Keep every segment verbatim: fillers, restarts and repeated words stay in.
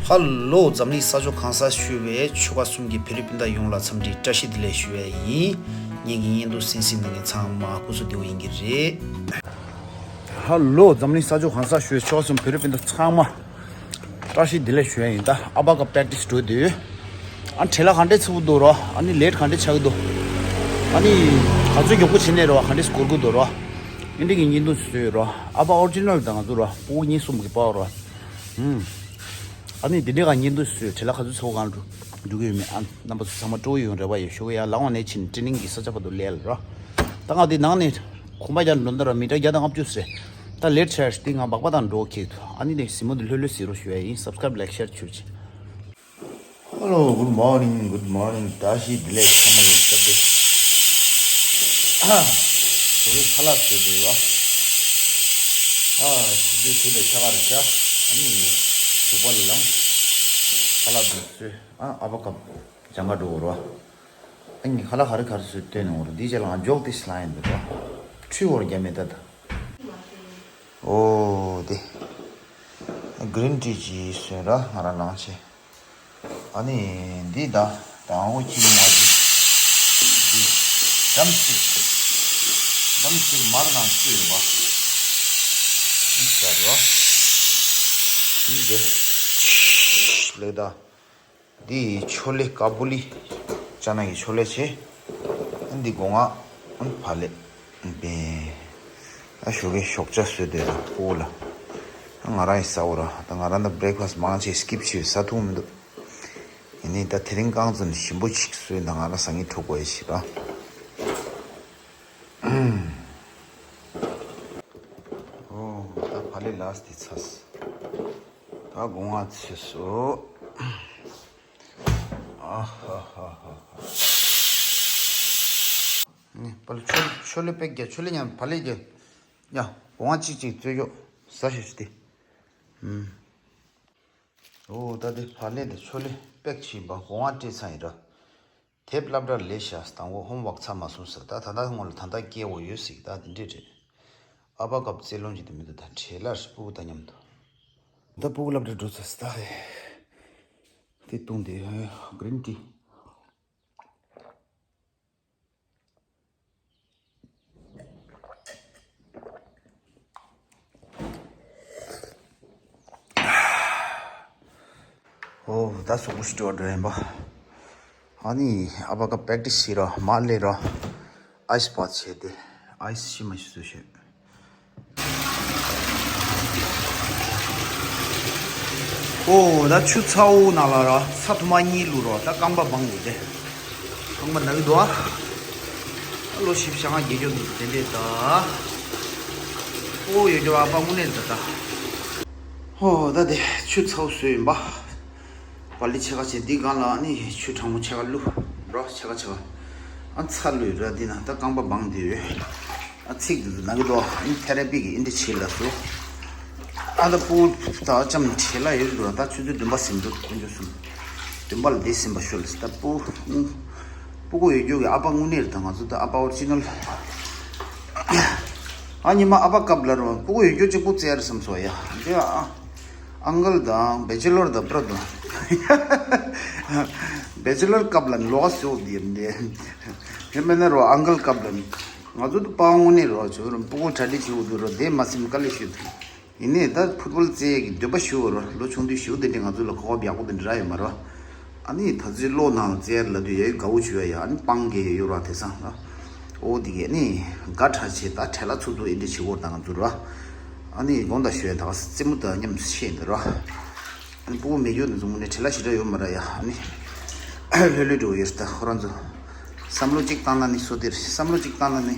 ཧ་ལོ། འཛམ་གླིང་ས་ཕྱོགས་གང་སར་བཞུགས་པའི་ཆོལ་ཁ་གསུམ་གྱི་བོད་རིགས་སྤུན་ཟླ་ཡོངས་ལ་འཚམས་འདྲི་བཀྲ་ཤིས་བདེ་ལེགས་ཞུ་ཡས་ཡིན། ངེད་ཀྱི་བརྙན་ཐུང་གསན་གཟིགས་གནང་མཁན་ཚང་མ་སྐུ་གཟུགས་བདེ་པོ་ཡིན་གྱི་རེད། ཧ་ལོ། འཛམ་གླིང་ས་ཕྱོགས་གང་སར་བཞུགས་པའི་ཆོལ་ཁ་གསུམ་བོད་རིགས་སྤུན་ཟླ་ཚང་མ་བཀྲ་ཤིས་བདེ་ལེགས་ཞུ་ཡས་ཡིན། ད་ཨ་པ་ཀ་པེག་ཊི་སི་འགྲོ་དུས། ཨ་ནི་བྲེལ་བ་ག་འདྲས་ཚ་པོ་འདུག་རོ། ཨ་ནི་ལེ་ཊི་ག་འདྲས་ཆགས་ཀྱི་འདུག་ཨ་ནི་ག་ཚོད་མགྱོགས་པོ་བྱས་ནས་རོ། ག་འདྲས་སྐོར་གྱི་འདུག་རོ། ཨིན་འདྲས་ཀྱི་བརྙན་ཐུང་བཟོས་རོ། ཨ་པ་ཨོ་རི་ཇི་ནལ་དང་ང་ཚོ་རོ། སྤུ་གུ་གཉིས་གསུམ་གྱི་པ་རོ། ཨུམ། ཨ་ནི་འདི་འདྲའི་ག་བརྙན་ཐུང་བཟོས། བྲེལ་བ་ག་ཚོད་ཚ་པོ་གང་འགྲོ་འགྲོ་གི་ཡོད་མེད། ཨ་རྣམ་པ་ཚོ་ཚང་མ་སྤྲོ་པོ་ཡོང་རེ་བ་ཡོད། ཞོགས་ཀ་ཡར་ལངས་པ་ནས་ཕྱིན་ཊི་རེ་ནིང་གི་ས་ཆ་བར་དུ་སླེབས་ལ་རོ། ད་ང་འདི་ནང་ནས་གོམ་པ་རྒྱག་འགྲོ་འདི་རོ། མི་ཊར་བརྒྱ་དང་ལྔ་བཅུ་རེད། ད་ལེ་ཊི་ཆགས་འདི་ང་སྦག་སྦག་དང་འགྲོ་ཁེག་འདུག་ཨ་ནི་ནས་གཟིགས་མོ་འདི་ལྷོད་ལྷོད་གཟིགས་རོགས་ཞུ་ཡ་ཡིན། སབ་སི་ཀ་རེབ་ལའིཀ་ཤེར་བྱོས་ཅིག Hello, good morning, good morning. བཀྲ་ཤིས་བདེ་ལེགས་ཚང་མ་ལ་སྟབས་བདེ། ཨ། བོད་པའི་ཁ་ལག་བཟོས་འདུག་བ། ཨ། དུས་ཚོད་དུས་དང་ཆ་ག་རེ་བྱ། ཨ་ནི། བུག་པ་ལངས། ཁ་ལག་འདི་བཟོས། ཨ། ཨ་པ་ཀ་པེག་ཊི་སི་སྦྱང་ག་འགྲོ་བར་བ། ཨ་ནི་ཁ་ལག་ག་རེ་ག་རེ་བཟོས་སྟོན་ནས་འོར་འདི་རྗེས་ལ་ང་འཇོག་དེ་སི་ལ་ཡིན་འདུག་བ། ཁྲུས་འོར་རྒྱ་མེད་ད་ད། ཨོ་དེ། གི་རིན་ཊི་ཅིག་བཟོས་ར་ང་རང་ལངས་ཆེ། ཨ་ནི་འདི་ད་དང་པོ་ཁྱི་མ་གི་འདི་འགྲམ་གཅིག་འགྲམ་གཅིག་མར་ནང་བཙུགས་ཡོད་པ། འདི་ཟ་རོ། འདི་འདི་ལེགས་ད། འདི་ཆོ་ལེ་ཀ་བུ་ལི། ཅ་ན་གི་ཆོ་ལེ་ཆེ། འདི་སྒོ་ང་བག་ལེབ། བེ། ཨ་ཞོགས་ཀས་ཞོགས་ཇ་བཟོས་དེ་ར་ཕོ་ལ། ང་རང་ཡི་ཟ་འོ་ར། ད་ང་རང་ད་བྷི་རེག་ཕ་སི་མང་ཆེ་སི་ཀིབ་བྱས་ཟ་ཐུབ་མི་འདུག་ཡིན་ནའི་ད་དེ་རིང་རྐང་བཙུགས་ནས་ཞིམ་པོ་ཅིག་བཟོས། ད་ང་རང་ཟ་ངེས་འཕྲོ་དགོས་ཡ་ཞིག་ར། ཨོ། ད་བག་ལེབ་ལགས་དེ་ཚ། ད་སྒོ་ང་ཚོས་སོ། ཨ་ཧ་ཧ་ཧ་ཧ། ནི་པ་ལ་ཆོ་ཆོ་ལེ་པེག་རྒྱ། ཆོ་ལེ་མཉམ་བག་ལེབ་རྒྱ། ཡ། སྒོ་ང་གཅིག་གཅིག་བཙོས་ཤོག་ཟ་ཤོག་ཞུ་སྟེ། ཨུམ། ཨོ་ད་དེ་བག་ལེབ་དེ་ཆོ་ལེ་པེག་བྱིན་པ་སྒོ་ང་སྤྲད་ཚར་ཡིན་ར། དེབ་སློབ་གྲྭར་ལས་བཞག་དང་པོ་ཧོམ་ཝག་ཚར་མ་སོང་ཟེར། ད་ད་ལྟ་སྔོན་ལ་ད་ལྟ་སྐྱེལ་འོ་ཡོད་ཟིག་ད་དེ་འདྲས་རེད། ཨ་པ་ཀ་པེག་ཊི་སི་རྩེད་ལོང་ཅིག་དེ་མི་འདུག་ད་བྲེལ་ལ་སྤུ་གུ་ད་མཉམ་དུ། ད་སྤུ་གུ་སློབ་གྲྭ་འགྲོ་ཚར་ཟེར་ད་ཧེ། དེ་བཏུང་དེ་གི་རིན་ཊི། ཨོ་ད་སོག་པོ་ཞིག་འགྲོ་འགྲོ་ཡིན་པ། ཨ་ནི་ཨ་པ་ཀ་པེག་ཊི་སི་བྱེད་ར་མ་ལས་ར། ཨའི་སི་བཱཐ་བྱས་ཏེ་ཨའི་སི་ཤི་མ་ཤི་བཟོས་ཤོད། ཨོ་ད་ཆུ་ཚ་པོ་ནང་ལ་ར་ཚྭ་ཐུར་མ་གཉིས་བླུགས་རོགས། ད་རྐང་པ་སྦངས་འོ་དེ། རྐང་པ་ན་གི་འདུག་ཨ། ལོ་བཞི་བཅོ་ལྔ་བརྒྱད་ཅུ་འདུག་དེ་འདྲས་ད། ཨོ་ཡོད་རྒྱུ་ཨ་པ་དངོས་གནས་ད་ད། ཨོ་ད་དེ་ཆུ་ཚ་པོ་བཟོས་ཡིན་པ། བག་ལེབ་ཕྱེད་ཀ་བྱས་འདི་སྒང་ལ་ཨ་ནི་ཆུ་གྲང་མོ་ཕྱེད་ཀ་བླུགས་རོགས། ཕྱེད་ཀ་ཕྱེད་ཀ། ཨ་ཚྭ་བླུགས་ར་འདི་ན་ད་རྐང་པ་སྦངས་དེ་ཡོད། ཨ་ཚིག་འདི་ཚོ་ན་གི་འདུག་ཨ་ནི་ཐེ་ར་པི་གི་ཨིན་དྲི་བྱེད་ལ་སོ། ཨ་ད་སྤུ་གུ་ད་ལྕམ་བྲེལ་ལ་ཡོད་འདུག་ད་ཆུ་ཚོད་བདུན་པ་ཟིན་འདུག་དཀོན་མཆོག་གསུམ། བདུན་པ་ལ་འདི་ཟིན་པ་ཤོད་ལ་ད་སྤུ་གུ། སྤུ་གུ་ཡོད་རྒྱུ་གི་ཨ་པ་དངོས་གནས་རེད་ད་ང་ཚོ་ད་ཨ་པ་ཨོ་རི་ཇི་ནལ། ཨ་ཉི་མ་ཨ་པ་སྐབས་ལ་རོ་སྤུ་གུ་ཡོད་རྒྱུ་གཅིག་པུ་བཙལ་རེད་བསམ་སོང་ཡ། འདི་ཨ། ཨང་ཀལ་དང་བེ་ཅེ་ལོར་དང་པྲ་དང་། བེ་ཅེ་ལོར་སྐབས་ལ་ལོག་སོ་དེ་འདི། དེ་མིན་ན་རོ་ཨང་ཀལ་སྐབས་ལ། ང་ཚོ་དུ་པང་དངོས་གནས་རོ་ཆུ་རུ་སྤུ་གུ་གྲ་སྒྲིག་བྱེད་འུ་དུ་རོ་དེ་མ་སེམས་དཀའ་ལས་ཞུ། ཡིན་ནའི་ད་ཕུཊ་བོལ་རྩེ་ཡས་ཀྱི་འདོད་པ་ཞུ་རོ་ལོ་ཆུང་དུས་ཞུ་དེ་འདྲི་ང་ཚོ་ལ་གོ་བ་ཡག་པོ་དེ་འདྲ་རག་ཡོད་མ་རོ། ཨ་ནི་ད་ཚོད་ལོ་ནང་ལ་རྩེ་ཡར་ལ་དུས་ཡ་ཡུ་དགའ་བོ་བྱུ་ཡ་ཡ་ཨ་ནི་པང་གེ་ཡ་ཡོ་ར་དེ་སང་ར། ཨོ་དེ་གས་ནི་དགའ་གྲ་ཆེ་ད་བྲེལ་ལ་ཚུགས་འདུག་ཨེ་འདྲི་བྱེད་འོར་ད་ང་ཚོ་ར། ཨ་ནི་དགོང་དག་ཞོད་ད་རྩེད་མོ་དང་མཉམ་ཤེས་འདི་ར། ཨ་ནི་སྤུ་གུ་མེད་རྒྱུ་ནི་བཟུང་ནས་བྲེལ་ལ་ཞེ་དྲག་ཡོད་མ་ར་ཡ། ཨ་ནི་ལྷོད་ལྷོད་འགྲོ་ཡོད་ད་ཁོ་རང་ཚོ་བསམ་བློ་གཅིག་བཏང་ན་ནི་སོ་དེར་བསམ་བློ་གཅིག་བཏང་ན་ནི།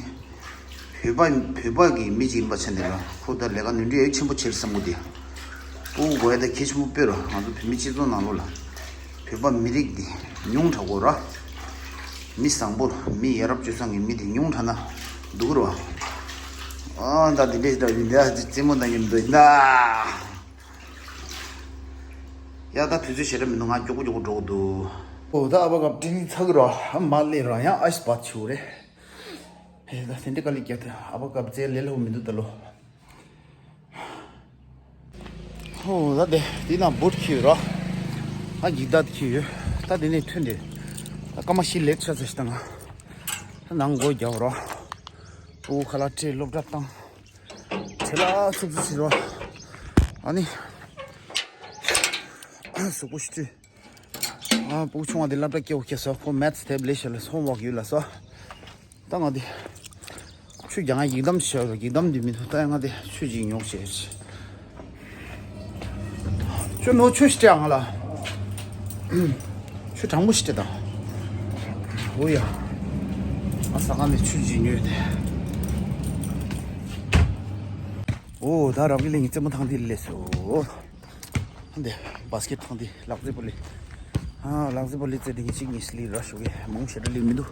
བོད་པ་བོད་པ་གི་མི་གཅིག་ཡིན་པ་ཆ་འདི་ལ་ཁོ་ད་ལས་ཀ་ནུས་འདྲི་ཡ་ཆེན་པོ་བྱེད་བསམ་གི་འདི། སྤུ་གུ་དགོས་ཡ་ད་གལ་ཆེན་པོ་དཔེ་ར་ང་ཚོ་བོད་མི་སྤྱི་ཚོགས་ནང་ལོགས་ལ་བོད་པ་མི་རིགས་འདི་ཉུང་དྲགས་གོ་ར། མི་བཟང་པོ་མི་ཡ་རབས་སྤྱོད་བཟང་གི་མི་འདི་ཉུང་དྲགས་ན་སྡུག་གི་ར། ཨ་ད་འདི་འདྲས་ཞིག་འདྲ་ཡིན་འདི་ཨ་ཙི་རྩེད་མོ་ད་ཉིན་འདུག་ཡིན་ད། ཡ་ད་དུས་ཚོད་ཞེ་དྲག་མི་འདུག་ང་མགྱོགས་པོ་མགྱོགས་པོ་འགྲོ་གི་འདུག་ཨོ་ད་ཨ་པ་ཀ་པེག་ཊི་སི་ཚ་གི་ར་མ་ལས་ར་ཡང་ཨའི་སི་བཱཐ་བྱེད་དགོས་རེད། ཧེ་ད་དེ་འདྲ་དཀའ་ལས་བརྒྱབ་སྟེ་ཨ་པ་ཀ་པེག་ཊི་སི་ལས་སླ་པོ་མི་འདུག་ད་ལོ། ཧོ་ད་དེ་དེ་ནང་བུཊ་འཁྱེར་ར། ཨ་འགྱིག་བདག་ཁྱེར་ཡོད། ད་དེ་ནས་ཐོན་ཏེ། ད་སྐར་མ་བཞི་ལེཊ་ཆགས་ཚར་ཤག་ད་ང་། ད་ནང་སྒོ་རྒྱབ་རོགས། སྤུ་གུ་ཁ་ལག་སྤྲད། སློབ་གྲྭ་བཏང་། བྲེལ་ལ་ཚུབ་ཚུབ་བྱེད་རོགས། ཨ་ནི། གཟུགས་པོ་ཞིག་བཀྲུས། ཨ་སྤུ་གུ་ཆུང་བ་དེ་སློབ་གྲྭ་སྐྱེལ་བ་ཁྱེར་སོང་། ཁོ་མེཐ་དེབ་ལས་ཤ་ལ་ཧོམ་ཝོག་ཡོད་ལ་སོ། ད་ང་དེ་ཆུ་རྒྱག་ཡག་འགྱིག་དམ་ཞིག་ཡོད་པས། འགྱིག་དམ་འདི་མི་འདུག་ད་ཡང་ང་དེ་ཆུ་ཅིག་ཉོ་བྱས། ཆུ་ནོ་ཆུ་ཞིག་སྤྲད་ང་ལ། ཆུ་གྲང་མོ་ཞིག་སྤྲད་དང་། འོ་ཡ། ཨ་ཟ་ཁང་ནས་ཆུ་ཅིག་ཉོས་ཏེ། འོ་ད་རབ་ཀྱི་ལིང་རྩེད་མོ་ཐང་འདི་སླེབས་སོང་། འདི་བཱ་སི་ཀེཊ་ཐང་འདི་ལག་རྩེད་སྤོ་ལོ། ཨ་ལག་རྩེད་སྤོ་ལོ་རྩེ་དེ་གི་གཅིག་གཉིས་སླེབས་ར་ཞུ་གི་མང་ཞེ་དྲག་སླེབས་མི་འདུག་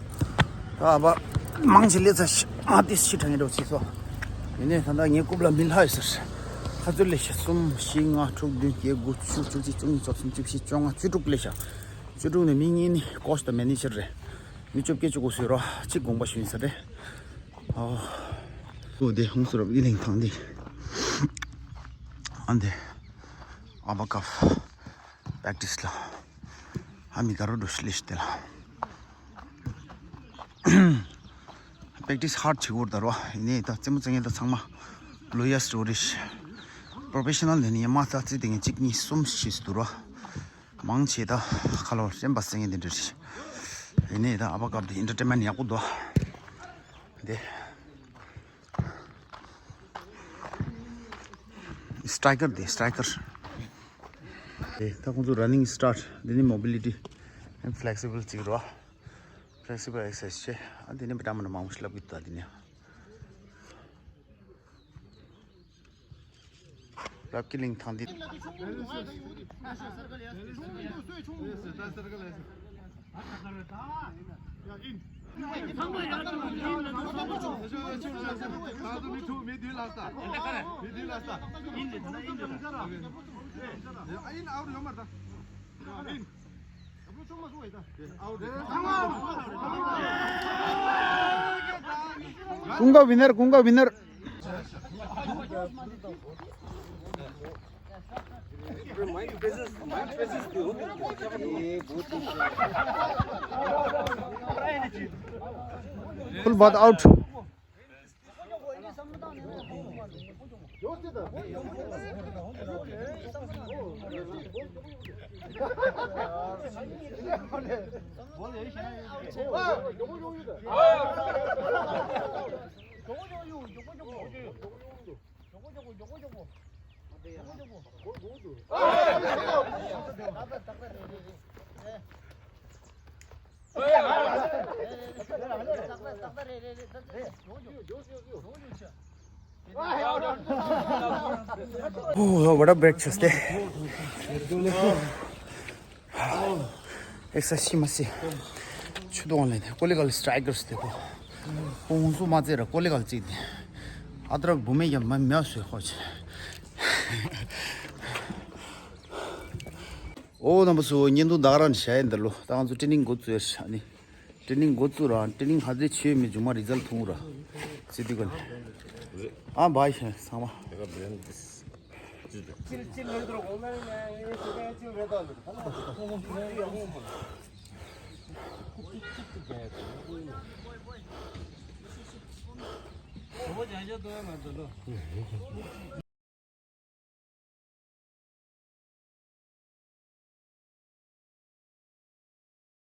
ད་ཨ་ཕ་མང་ཆེ་སླེབས་ཚར་ཤག་ཨ་ཏི་ཤི་ཁྲ་ངེ་འགྲོ་ཚིག་སོ། ཡིན་ནའི་ད་ལྟ་ངའི་རྐུབ་ལ་མི་ལྷག་ཡོད་ཟེར། ཁ་ཚུར་སླེབས་ཤག་གསུམ་བཞི་ལྔ་དྲུག་བདུན་བརྒྱད་དགུ་བཅུ་བཅུ་གཅིག་བཅུ་གཉིས་བཅུ་གསུམ་བཅུ་བཞི་བཅོ་ལྔ་བཅུ་དྲུག་སླེབས་ཤག་བཅུ་དྲུག་ནས་མི་གཉིས་ནི་ཀོ་ཆི་དང་མེ་ནེ་ཇར་རེད། མི་བཅོ་བརྒྱད་བཅུ་དགུ་བཟོས་རོགས། གཅིག་དགོངས་པ་ཞུ་ཡིན་ཟེར་རེད། ཨོ། ཨོ་དེ་ཧོང་སུ་རབ་ཨི་ལིང་ཐང་འདི། ཨ་འདི། ཨ་བ་ཀབ། པེག་ཊིས་ལ། ཨ་མི་དགའ་རོ་འགྲོ་ཤི་ལེ་ཤི་དེ་ལ། པེག་ཊིས་ཧར་ཌི་བྱེད་དགོས་ད་རོ། ཡིན་ནའི་ད་རྩེད་མོ་རྩེ་མཁན་ད་ཚང་མ་ལོ་ཡར་སི་འགྲོ་རེད་ཤག་པོ་རོ་ཕེ་ཤ་ནལ་ལས་ནི་ཡ་མ་ད་རྩེད་དེ་ངས་གཅིག་གཉིས་གསུམ་ཞིག་འདུག་རོ། མང་ཆེ་ད་ཁ་ལོ་སེམས་པ་སེང་གེ་འདི་འདྲ་རེད། ཡིན་ནའི་ད་ཨ་བ་ཀབ་འདི་ཨེན་ཊར་ཊེན་མེན་ཊི་ཡག་པོ་འདུག་དེ། སི་ཊའི་ཀར་དེ་སི་ཊའི་ཀར། དེ་ད་ཁོང་ཚོ་ར་ནིང་སི་ཊཱར་ཊི། འདི་ནི་མོ་བི་ལི་ཊི། ཕི་ལེག་སི་བལ་ཅིག་རོ། ཕི་ལེག་སི་བལ་ཨེག་སར་སའི་ཛི་བྱེད། ཨ་འདི་ནི་བི་ཊ་མིན་མང་པོ་ཞིག་ལབ་ཀྱི་འདུག་ད་འདི་ནི། རབ་ཀྱི་གླིང་ཐང་འདི། ཀུན་དགའ་ཝི་ནར། ཀུན་དགའ་ཝི་ནར། Full bath out. Oh, what a breakfast, eh? ཨེག་སར་སའི་ཛི་མ་སི། ཆུ་དོང་ལས་ནས་ཀོ་ལི་གལ་སི་ཊའི་ཀར་སི་དེ་ཁོ། ཁོང་སུ་མ་ཚེ་ར་ཀོ་ལི་གལ་ཅིག་དེ། ཨ་ཏྲག་བུ་མེ་ཡ་མ་མེ་སུ་ཧོ་ཆེ། ཨོ་རྣམ་པ་ཚོ་བརྙན་ཐུང་ད་ག་རང་བྱ་ཡིན་ད་ལོ། ད་ང་ཚོ་ཊེ་ནིང་འགོ་བཙུགས་ཡ་ཨ་ནི། ཊེ་ནིང་འགོ་བཙུགས་ར་ཊེ་ནིང་ཧ་ཙེ་ཆོས་མི་འབྱུང་མ་རི་ཛལ་ཐུང་ར། ཙི་ཏི་གོ་ནི། ཨ་བའི་ཤ་ཚང་མ།